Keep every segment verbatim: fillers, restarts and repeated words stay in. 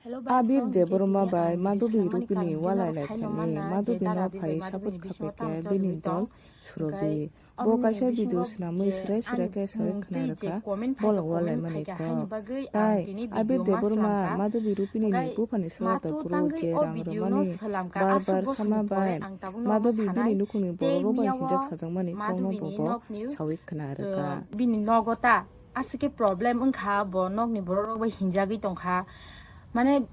Abir Debbarma bai Madhubi Rupini walai lai thani Madhubi no phai support khapai khe bini dol surobi. Bo kaisa video swnamwi srai srai khe sawi khna rwkha bolong walai mani kok. Tai Abir Debbarma Madhubi Rupini ni buphani sora to kuro je rang rwmani bar bar sama bai Madhubi bini nukhungni borok rok bai hinjak sajakmani kokno bo bo sawi khna rwkha. Bini nogo ta aswk khe problem wngkha, bo nokni borok rok bai hinjagwi tongkha. Mane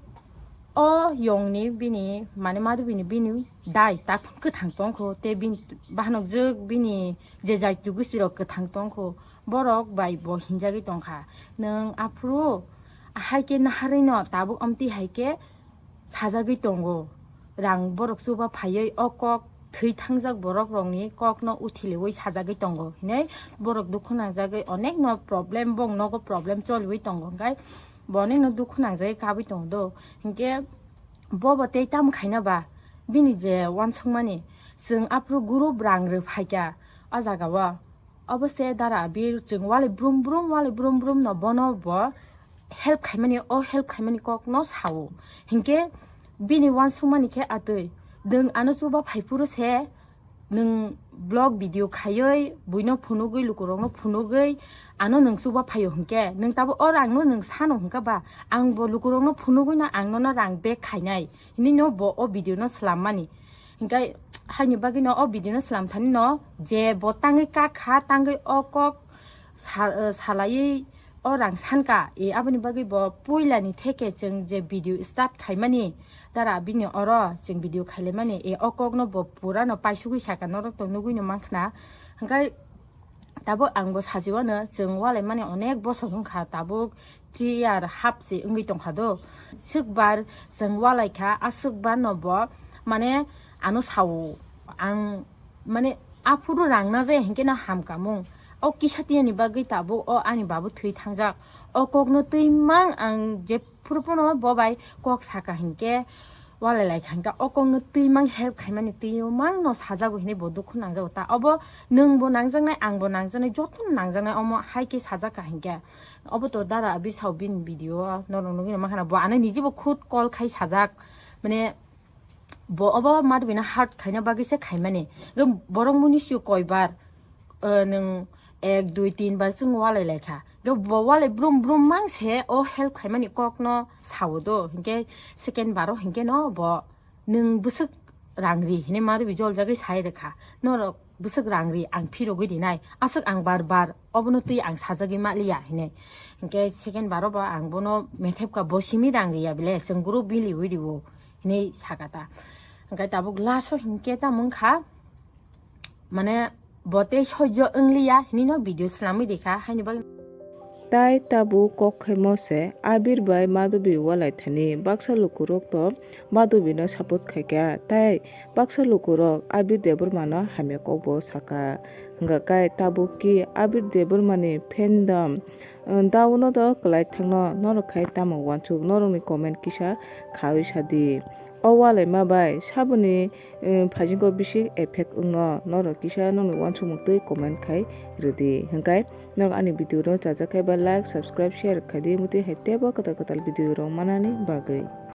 o yongni bini, mane Madhubini bini dai tak kwthang tongkho, tei bini bahanok jwk bini je jati gosti rok kwthang tongkho, borok bai bo hinjagwi tongkha. Nwng aphuru hai khe naharwi no tabuk amtwi hai khe sajagwi tongo. Rang borok chuba phaiwi o kok thwi thangjak borok rokni kokno uthiliwi sajagwi tongo hinwi borok dukhu nangjagwi onek no problem, bong nogo problem choliwi tongo, hwnkhe bo onek no dukhu nangjagwi kabwi tongo do. Hinkhe bobo tei tamo khaina ba bini je uansukmani, chwng aphuru group rang rw phaikha o jaga o. Obo se dara Abir chwng walai brum brum, walai brum brum no bono bo help khaimani, o help khaimani kokno sao. Hinkhe bini uansukmani khe atwi, nwng ano chuba phaiphuru se nwng vlog video khaiwi buino phunugwi, lukurokno phunugwi ano nwng chuba phaio hinkhe nwng tabuk o rangno nwng sano hinkha ba, ang bo lukurokno phunugwino ang nono rang back khainai hinwi no bo o video no swlammani. Hinkhe haini bagwino o video no swlam thani no je bo tangwi kak kha, tangwi o kok sa-, eh, salaiwi o rang sankha. E, aboni bagwi bo puilani theke chwng je video start khaimani, dara bini oro chwng video khailaimani, e, o kokno bo purano paisugwi saka, norok to nugwino mankhna. Hinkhe tabuk ang bo sajiwano, chwng walaimani onek bosor wngkha, tabuk three year half se wngwi tongkha do. Swkbar chwng walaikha, aswkbar no bo mane ano sao, ang mane aphuru rang na jaya hinkhe no hamkamung. O kisa tiyani bagwi tabuk o ani babu thwi thangjak. O kokno twi mang ang jephuru phano bo bai kok saka hinkhe walai lai kha hinkhe o kokno twi mang help khaimani twi mang no sajago hinwi bo dukhu nangjago ta. Obo nwng bo nangjaknai, ang bo nangjaknai, jotono nangjaknai omo hai khe sajak kha hinkhe. Obo to dara Abir sao bini video o norok nugwi no mankha na, bo ano niji bo khud call khai sajak, mane bo obo Madhubino hurt khaina bagwi se khaimani. Borok muni sio koibar, eh, nwng ek, dui, tin bar chwng walai lai kha. Bo walai brum brum mang se o help khaimani kokno sao do. Hinkhe second baro hinkhe no bo nwng bwswk rang ri hinwi Madhubi joljagwi sai rwkha. Norok bwswk rang ri ang phirogwi rinai. Aswk ang bar bar obono twi ang sajagwi ma liya hinwi. Hinkhe second baro bo ang bono methepkha, bo simi rang riya bile, chwng group biliwi rio. Hinwi saka ta. Hwnkhe tabuk last o hinkhe tamo wngkha, mane bo tei sojjo wngliya hinwi no video swnamwi rikha, haini bagwi. Tai tabuk kok khaimo se Abir bai Madhubi walai thani baksa lukurok to Madhubino support khaikha, tai baksa lukurok Abir Debbarmano hamya kokbo saka. Hwnkha kai tabuk ki Abir Debbarmani fandom, eh, dauno do kwlai thangno norok khai tamo uansuk, norokni comment kisa khawi sadi. O walaima bai saboni, eh, phaijingo bisi effect wngno, norok kisa nokni uansukmung twi comment khai rwdi. Hwnkhe norok ani video no chajak khai ba like, subscribe, share khaidi, mutwi hai teibo kwtal kwtal video rok manani bagwi.